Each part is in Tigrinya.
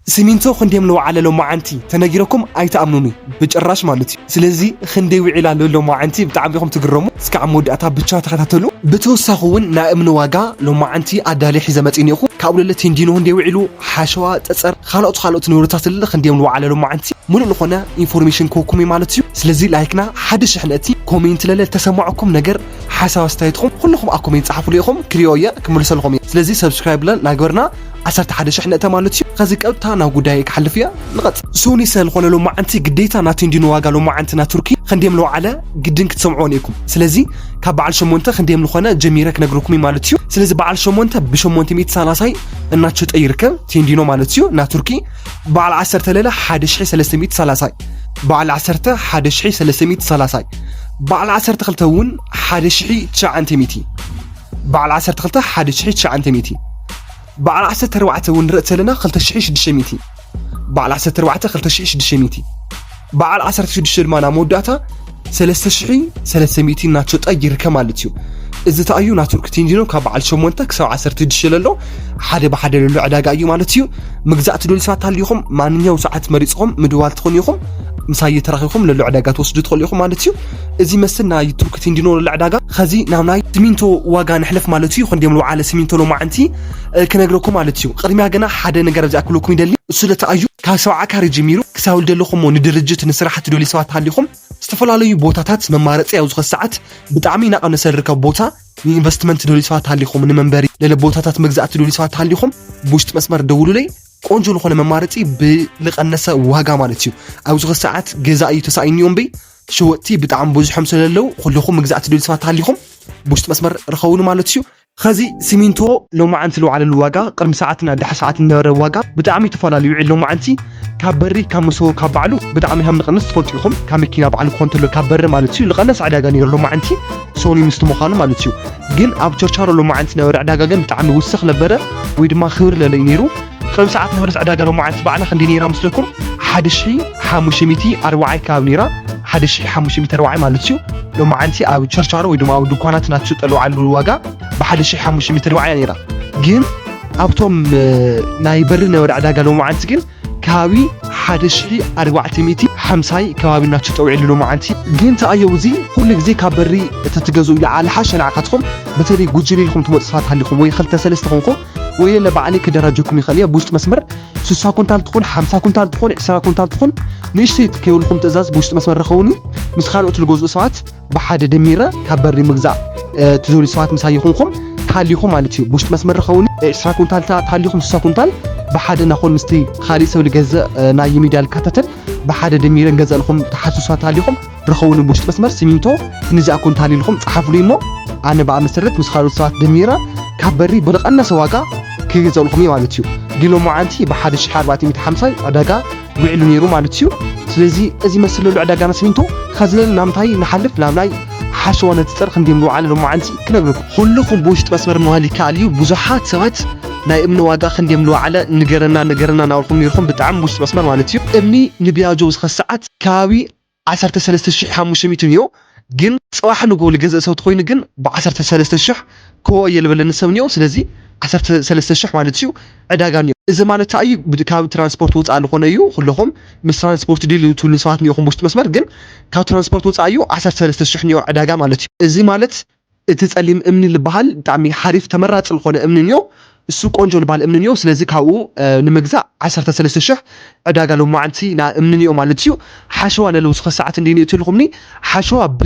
ሲሚንቶ ክንደዮም ለውዓለ ሎማዓንቲ ተነጊረኩም ኣይትኣምኑኒ ብጭራሽ ማለት እዩ። ስለዚ ክንደይ ውዒላ ሎ ሎማዓንቲ ብጣዕሚ ኢኹም ትግረሙ። እስከ ኣብ መወዳእታ ብቻ ተኸታተሉ። ብተወሳኺ እውን ናይ እምኒ ዋጋ ሎማዓንቲ ኣዳሊ ሒዘ መፂእ እኒኹ። ካብኡ ለለ ቴንዲኖ ክንደይ ውዒሉ፣ ሓሸዋ፣ ፀፀር፣ ካልኦት ካልኦት ንብረታት ለለ ክንደዮም ለውዓለ ሎማዓንቲ ሙሉእ ዝኾነ ኢንፎርሜሽን ክህበኩም እዩ ማለት እዩ። ስለዚ ላይክና ሓደ ሽሕ ነእቲ፣ ኮሜንት ለለ ተሰማዕኩም ነገር ሓሳብ ኣስተያየትኩም ኩልኹም ኣብ ኮሜንት ጸሓፉሉ ኢኹም፣ ክሪኦ እየ ክምልሰልኹም እየ። ስለዚ ሰብስክራይብ ለለ ናግበርና ዓሰርተ ሓደ ሽሕ ነእተ ማለት እዩ። ከዚ ቀጥታ ናብ ጉዳይ ክሓልፍ እየ። ንቐጽል። ሶኒ ሰለዝኾነ ሎማዓንቲ ግዴታ ናቲ እንዲኑ ዋጋ ሎማዓንቲ ና ቱርኪ ክንደዮም ለውዓለ ግድን ክትሰምዕዎ እኒኩም። ስለዚ ካብ በዓል ሸሞንተ ክንደዮም ዝኾነ ጀሚረ ክነግረኩም እዩ ማለት እዩ። ስለዚ በዓል ሸሞንተ ብሸሞንተ ሚእቲ ሰላሳይ እናተሸጠ ይርከብ ቴንዲኖ ማለት እዩ ና ቱርኪ። በዓል ዓሰርተ ለለ ሓደ ሽሕ ሰለስተ ሚእቲ ሰላሳይ፣ በዓል ዓሰርተ ሓደ ሽሕ ሰለስተ ሚእቲ ሰላሳይ፣ በዓል ዓሰርተ ክልተ እውን ሓደ ሽሕ ትሽዓተ ሚእቲ፣ በዓል ዓሰርተ ክልተ ሓደ ሽሕ ትሽዓተ ሚእቲ፣ በዓል ዓሰርተ ኣርባዕተ እውን ንርኢ ተለና ክልተ ሽሕ ሽዱሽተ ሚእቲ፣ በዓል ዓሰርተ ኣርባዕተ ክልተ ሽሕ ሽዱሽተ ሚእቲ፣ በዓል ዓሰርተ ሽዱሽተ ድማ ናብ መወዳእታ ሰለስተ ሽሕ ሰለስተ ሚእቲ እናተሸጠ ይርከብ ማለት እዩ። እዚ ተኣዩ ና ቱርኪ ቴንዲኖ ካብ በዓል ሸሞንተ ክሳብ ዓሰርተ ሽዱሽተ ለሎ ሓደ ብሓደ ለሎ ዕዳጋ እዩ ማለት እዩ። ምግዛእ ትደልዩ ሰባት ሃሊኹም ማንኛው ሰዓት መሪጽኹም ምድዋል ትኾኑ ኢኹም። ምሳይ ተራኺኹም ለሎ ዕዳጋ ትወስዱ ትኽእሉ ኢኹም ማለት እዩ። እዚ መስል ናይ ቱርኪ ቴንዲኖ ለሎ ዕዳጋ። ኸዚ ናብ ናይ ሲሚንቶ ዋጋ ንሕለፍ ማለት እዩ። ክንደዮም ለውዓለ ሲሚንቶ ሎማዓንቲ እ፣ ክነግረኩም ማለት እዩ። ቅድሚያ ግና ሓደ ነገር ኣብዚ ኣክለኩም ይደሊ። እሱ ለተኣዩ ካብ ሰብዓ ካሬ ጀሚሩ ክሳብ ደለኹሞ ንድርጅት ንስራሕ ትደልዩ ሰባት ሃሊኹም ዝተፈላለዩ ቦታታት መማረፂ ኣብዚ ኸዚ ሰዓት ብጣዕሚ እናቐነሰ ዝርከብ ቦታ ንኢንቨስትመንት ትደልዩ ሰባት ሃሊኹም ንመንበሪ ለለ ቦታታት መግዛእቲ ትደልዩ ሰባት ሃሊኹም ብውሽጢ መስመር ደውሉለይ። ቆንጆ ዝኾነ መማረፂ ብልቐነሰ ዋጋ ማለት እዩ። ኣብዚ ኸዚ ሰዓት ገዛ እዩ ተሳኢኑ እምበይ ሸወጥቲ ብጣዕሚ ብዙሖም ስለለዉ ኩልኹም ምግዛእቲ ትደልዩ ሰባት ሃሊኹም ብውሽጢ መስመር ርኸቡኒ ማለት እዩ። ኸዚ ሲሚንቶ ሎማዓንቲ ዝወዓለሉ ዋጋ ቅድሚ ሰዓትን ኣድሓ ሰዓትን ዝነበረ ዋጋ ብጣዕሚ ተፈላለዩ እዩ። ሎማዓንቲ ካብ በሪ ካብ መሰቦ ካብ ባዕሉ ብጣዕሚ ከም ዝቐንስ ትፈልጡ ኢኹም። ካብ መኪና ባዕሉ ክኾን ተሎ ካብ በሪ ማለት እዩ ዝቐነሰ ዕዳጋ ነይሩ ሎማዓንቲ ሶኒ ምስቲ ምዃኑ ማለት እዩ። ግን ኣብ ቸርቻሮ ሎማዓንቲ ዝነበረ ዕዳጋ ግን ብጣዕሚ ውስኽ ነበረ ወይ ድማ ክብር ለለዩ ነይሩ። ቅድሚ ሰዓት ነበረት ዕዳጋ ሎማዓንቲ ባዕላ ክንደይ ነይራ ምስለኩም? ሓደ ሽሕ ሓሙሽተ ሚእቲ ኣርባዓይ ከባቢ ነይራ። ሓደ ሽሕ ሓሙሽተ ሚእቲ ኣርባዓይ ማለት እዩ። ሎማዓንቲ ኣብ ቸርቻሮ ወይ ድማ ኣብ ድኳናት ናትሽጠሉ ዓሉ ዋጋ ብሓደ ሽሕ ሓሙሽተ ሚእቲ ኣርባዓይ እያ ነይራ። ግን ኣብቶም እ፣ ናይ በሪ ነበረ ዕዳጋ ሎማዓንቲ ግን ከባቢ ሓደ ሽሕ ኣርባዕተ ሚእቲ ሓምሳይ ከባቢ ናትሽጠ ውዒሉ ሎማዓንቲ። ግን ተኣየው እዚ ኩሉ ግዜ ካብ በሪ እተትገዝኡ ይዓልሓ ሸናዕካትኩም በተለይ ጉጅል ኢልኩም ትመፁ ሰባት ሃሊኹም ወይ ክልተ ሰለስተ ኾንኩም ወይ ለለ ባዕለይ ክደራጀኩም ይኽእል እየ። ብውሽጢ መስመር ስሳ ኩንታል ትኹን፣ ሓምሳ ኩንታል ትኹን፣ ዕስራ ኩንታል ትኹን፣ ንእሽተይ ከይብልኩም ትእዛዝ ብውሽጢ መስመር ረኸቡኒ። ምስ ካልኦት ዝገዝኡ ሰባት ብሓደ ደሚረ ካብ በሪ ምግዛእ፣ እ፣ ትደልዩ ሰባት ምሳይ ይኹንኩም፣ ተሃሊኹም ማለት እዩ። ብውሽጢ መስመር ረኸቡኒ። ዕስራ ኩንታል ታ-፣ ተሃሊኹም ስሳ ኩንታል ብሓደ ናኹን ምስቲ ካልእ ሰብ ዝገዝእ፣ እ፣ ናይ ሚድያ ዝካታተል ብሓደ ደሚረ ንገዝእ ኣለኹም ትሓስቡ ሰባት ተሃሊኹም፣ ርኸቡኒ ብውሽጢ መስመር ሲሚንቶ ክንዚኣ ኩንታል ኢልኩም ጸሓፉለይ እሞ፣ ኣነ ብኣ መሰረት ምስ ካልኦት ሰባት ደሚረ ካብ በሪ ብዝቐነሰ ዋጋ ክገዝኣልኩም እየ ማለት እዩ። ግን ሎማዓንቲ ብሓደ ሽሕ ኣርባዕተ ሚእቲ ሓምሳ ዕዳጋ ውዒሉ ነይሩ ማለት እዩ። ስለዚ እዚ መስል ዘሎ ዕዳጋና ሲሚንቶ ከዝለል ናብ ምንታይ ንሓልፍ ናብ ናይ ሓሸዋ ነቲ ጸር ክንደይ ምውዓለ ሎማዓንቲ ክነግረኩም። ኩልኹም ብውሽጢ መስመር ምባል ይከኣል እዩ። ብዙሓት ሰባት ናይ እምኒ ዋጋ ክንደይ ምልወዓለ ንገረና ንገረና እናበልኩም ነይርኩም ብጣዕሚ ብውሽጢ መስመር ማለት እዩ። እምኒ ንቢያጆ ዝኸ ሰዓት ከባቢ ዓሰርተ ሰለስተ ሽሕ ሓሙሽተ ሚእቲ እዩ። ግን ጽባሕ ንግሆ ዝገዝእ ሰብ ተኾይኑ ግን ብዓሰርተ ሰለስተ ሽሕ ክዎ እየ ዝበለኒ ሰብ እኒኦ። ስለዚ ዓሰርተ ሰለስተ ሽሕ ማለት እዩ ዕዳጋ እኒኦ። እዚ ማለት እንታይ እዩ? ብድ-፣ ካብ ትራንስፖርት ወፃእ ዝኾነ እዩ። ኩለኹም ምስ ትራንስፖርት ድልዩ ትብሉ ሰባት እኒኦኹም ብውሽጢ መስመር፣ ግን ካብ ትራንስፖርት ወፃእ እዩ ዓሰርተ ሰለስተ ሽሕ እኒኦ ዕዳጋ ማለት እዩ። እዚ ማለት እቲ ጸሊም እምኒ ዝበሃል ብጣዕሚ ሓሪፍ ተመራጺ ዝኾነ እምኒ እኒኦ። እሱ ቆንጆ ዝበሃል እምኒ እኒኦ። ስለዚ ካብኡ፣ እ፣ ንምግዛእ ዓሰርተ ሰለስተ ሽሕ ዕዳጋ ሎማዓንቲ ና እምኒ እኒኦ ማለት እዩ። ሓሸዋ ለለውስኸ ሰዓት እንዲ እኒኦ ትልኹምኒ ሓሸዋ ብ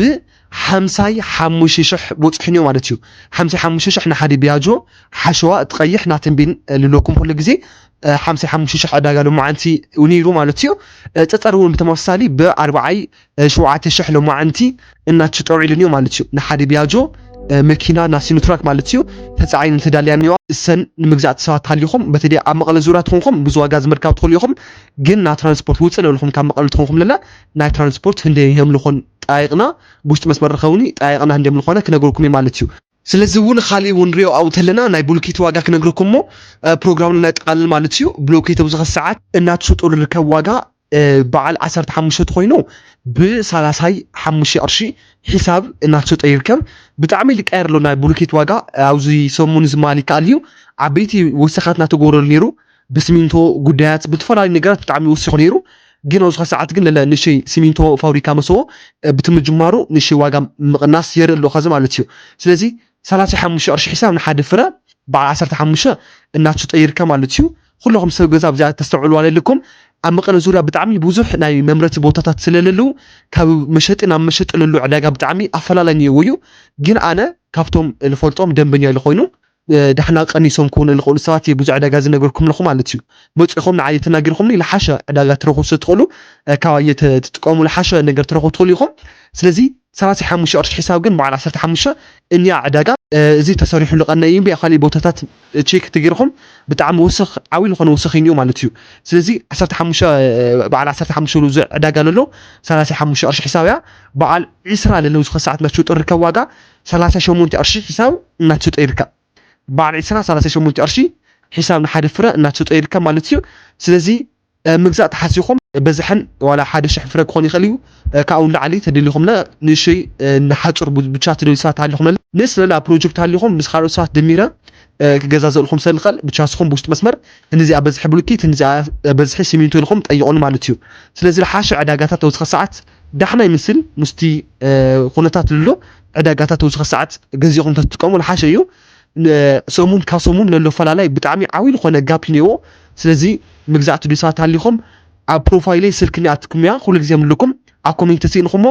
ሓምሳይ ሓሙሽተ ሽሕ በጺሑ እኒኦ ማለት እዩ። ሓምሳይ ሓሙሽተ ሽሕ ንሓደ ቢያጆ ሓሸዋ እቲ ቀይሕ ናተንቤን፣ እ፣ ልለኩም ኩሉ ግዜ፣ እ፣ ሓምሳይ ሓሙሽተ ሽሕ ዕዳጋ ሎማዓንቲ ነይሩ ማለት እዩ። እ፣ ጸጸር እውን ብተመሳሳሊ ብኣርባዓይ እ፣ ሸውዓተ ሽሕ ሎማዓንቲ እናተሸጠ ውዒሉ እኒኦ ማለት እዩ። ንሓደ ቢያጆ፣ እ፣ መኪና ና ሲኖትራክ ማለት እዩ። ተጻዒነን ተዳልያ እኒዋ። እሰን ንምግዛእቲ ሰባት ሃሊኹም፣ በተለይ ኣብ መቐለ ዙርያ ትኾንኩም፣ ብዙ ዋጋ ዝምርካብ ትኽእሉ ኢኹም። ግን ና ትራንስፖርት ውፅእ ለልኹም ካብ መቐለ ትኾንኩም ለላ፣ ናይ ትራንስፖርት ህንደ የምልኾን ጣይቕና፣ ብውሽጢ መስመር ርኸውኒ፣ ጣይቕና ህንደ የምልኾነ ክነግርኩም እየ ማለት እዩ። ስለዚ እውን ካሊእ እውን ሪኦ ኣብኡ ተለና ናይ ብሎኬት ዋጋ ክነግረኩም እሞ፣ እ፣ ፕሮግራምና ናይ ጠቓልል ማለት እዩ። ብሎኬት ኣብዚ ኸዚ ሰዓት እናተሸጠሉ ዝርከብ ዋጋ እ፣ በዓል ዓሰርተ ሓሙሽተ ተኾይኑ ብሳላሳይ ሓሙሽተ ቅርሺ ሒሳብ እናተሸጠ ይርከብ። ብጣዕሚ ዝቃየር ኣሎ ናይ ብሎኬት ዋጋ ኣብዚ ሰሙን እዚ ምባል ይከኣል እዩ። ዓበይቲ ወሰኻት እናተገበረሉ ነይሩ። ብሲሚንቶ ጉዳያት ብዝተፈላለዩ ነገራት ብጣዕሚ ወሲኹ ነይሩ። ግን ኣብዚ ሰዓት ግን ለለ ንሸይ ሲሚንቶ ፋብሪካ መሰቦ ብቲ ምጅማሩ ንሸይ ዋጋ ምቕናስ የርኢ ኣሎ ኸዚ ማለት እዩ። ስለዚ ሰላሳ ሓሙሽተ ቅርሺ ሒሳብ ንሓደ ፍረ በዓል ዓሰርተ ሓሙሽተ እናትሽጠ ይርከብ ማለት እዩ። ኩለኹም ሰብ ገዛ ኣብዚኣ ተስተውዕሉ ኣለኩም። ኣብ መቐለ ዙርያ ብጣዕሚ ብዙሕ ናይ መምረቲ ቦታታት ስለለለዉ ካብ መሸጢ ናብ መሸጢ ለሉ ዕዳጋ ብጣዕሚ ኣፈላላይ ነይዎ እዩ። ግን ኣነ ካብቶም ልፈልጦም ደንበኛ ኢሉ ኮይኑ ዳሕና ቀኒሶም ክኾኑ ልኽእሉ ሰባት ብዙሕ ዕዳጋ ዝነገርኩም ኣለኹ ማለት እዩ። መፂኹም ንዓይ ተናጊርኩምኒ ልሓሸ ዕዳጋ ትረኽቡ ስለ ትኽእሉ ካብ ኣየ ትጥቀሙ ልሓሸ ነገር ትረኽቡ ትኽእሉ ኢኹም። ስለዚ ሰላሳ ሓሙሽተ ቅርሺ ሒሳብ ግን በዓል ዓሰርተ ሓሙሽተ እኒያ ዕዳጋ እዚ ተሰሪሑ ልቐነ እዩ። ብያ ካሊእ ቦታታት ቼክ ትገይርኹም ብጣዕሚ ወስኽ ዓብይ ዝኾነ ወስኽ እዩ ማለት እዩ። ስለዚ ዓሰርተ ሓሙሽተ በዓል ዓሰርተ ሓሙሽተ ሉ ዕዳጋ ለሎ ሰላሳ ሓሙሽተ ቅርሺ ሒሳብ እያ። በዓል ዒስራ ለሎ ዝኸ ሰዓት መሽጡ ርከብ ዋጋ ሰላሳ ሸሞንተ ቅርሺ ሒሳብ እናትሽጦ ይርከብ። በዓል ዒስራ ሰላሳ ሸሞንተ ቅርሺ ሒሳብ ንሓደ ፍረ እናትሽጦ ይርከብ ማለት እዩ። ስለዚ ምግዛእ ተሓሲኹም በዝሐን ዋላ ሓደ ሽሕ ፍረ ክኾን ይኽእል እዩ። ካብኡ ንላዕሊ ተደሊኹምለ ንእሽተይ ንሓፁር ብቻ ትደልዩ ሰባት ሃሊኹም ንስ ለላ ፕሮጀክት ሃሊኹም ምስ ካልኦት ሰባት ደሚረ ክገዛዘእልኩም ሰልኸል ብቻ ስኹም ብውሽጢ መስመር እንዚኣ በዝሒ ብሉኪት እንዚኣ በዝሒ ሲሚንቶ ኢልኹም ጠይቑን ማለት እዩ። ስለዚ ዝሓሸ ዕዳጋታት ተወስኸ ሰዓት ዳሕና ይምስል ምስቲ ኩነታት ልሎ ዕዳጋታት ተወስኸ ሰዓት ገዚኹም ተትጥቀሙ ዝሓሸ እዩ። ሰሙን ካብ ሰሙን ለሎ ፈላላይ ብጣዕሚ ዓብይ ዝኾነ ጋፕ እኒዎ። ስለዚ ምግዛእ ትደልዩ ሰባት ሃሊኹም ኣብ ፕሮፋይለይ ስልኪ እኒኣትኩም እያ ኩሉ ግዜ ምልኩም ኣብ ኮሜንት ስኢንኹሞ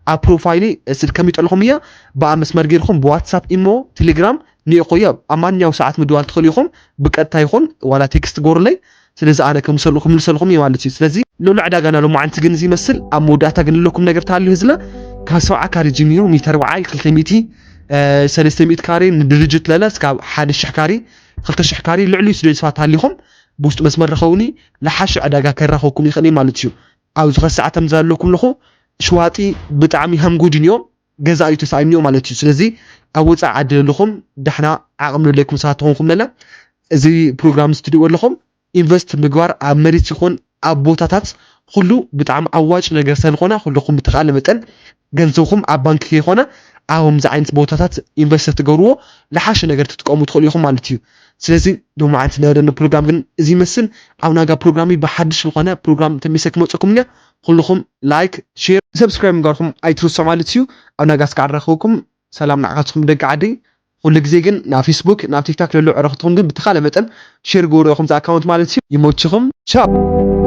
ኣብ ፕሮፋይለይ ስልኪ ከሚጠልኹም እያ። ብኣ መስመር ገይርኹም ብዋትሳፕ ኢሞ ቴሌግራም ኒኦ ኮዮ ኣብ ማንኛው ሰዓት ምድዋል ትኽእሉ ኢኹም። ብቀጥታ ይኹን ዋላ ቴክስት ጎርለይ ስለዚ ኣነ ከምሰልኹ ክምልሰልኹም እዩ ማለት እዩ። ስለዚ ሎሎ ዕዳጋና ሎማዓንቲ ግን እዚ ይመስል ኣብ መወዳእታ ግን ኣለኩም ነገር ታልዩ ህዝለ ካብ ሰብዓ ካሬ ጀሚሩ ሚእቲ ኣርብዓ ክልተ ሚእቲ ሰለስተ ሚእቲ ካሬ ንድርጅት ለለ እስካብ ሓደ ሽሕ ካሬ ክልተ ሽሕ ካሬ ልዕሊ ስደት ሰባት ሃሊኹም ብውሽጢ መስመር ረኸቡኒ። ልሓሽ ዕዳጋ ከራኸብኩም ይኽእል ማለት እዩ። ኣብዚ ከሰዓት ከምዚ ኣለኩም ኣለኹ ሽዋጢ ብጣዕሚ ሃምጉድ እዮም። ገዛኢ ተሳኢኑ ማለት እዩ። ስለዚ ኣብ ወፃኢ ዓዲ ዘለኹም ዳሕና ዓቕሚ ዘለኩም ሰባት ተኾንኩም ለለ እዚ ፕሮግራም እዚ ትድኡ ኣለኹም ኢንቨስት ምግባር ኣብ መሬት ይኹን ኣብ ቦታታት ኩሉ ብጣዕሚ ኣዋጭ ነገር ስለዝኾነ ኩልኹም ብተኻለ መጠን ገንዘብኹም ኣብ ባንክ ከይኾነ ኣብ ከምዚ ዓይነት ቦታታት ኢንቨስት ትገብርዎ ልሓሸ ነገር ትጥቀሙ ትኽእሉ ኢኹም ማለት እዩ። ስለዚ ሎማዓንቲ ዝነበረኒ ፕሮግራም ግን እዚ ይመስል። ኣብ ናጋ ፕሮግራሚ ብሓድሽ ዝኾነ ፕሮግራም ተሚሰ ክመፀኩም እያ። ኩልኹም ላይክ ሼር ሰብስክራይብ ምግባርኩም ኣይትርሱ ማለት እዩ። ኣብ ናጋ እስካዕ ንራኸብኩም። ሰላም ንዓኻትኩም ደቂ ዓደይ። ኩሉ ግዜ ግን ናብ ፌስቡክ ናብ ቲክታክ ለሎ ዕረኽትኹም ግን ብተኻለ መጠን ሼር ግበሩ ኢኹም ኣካውንት ማለት እዩ። ይመችኹም። ቻው።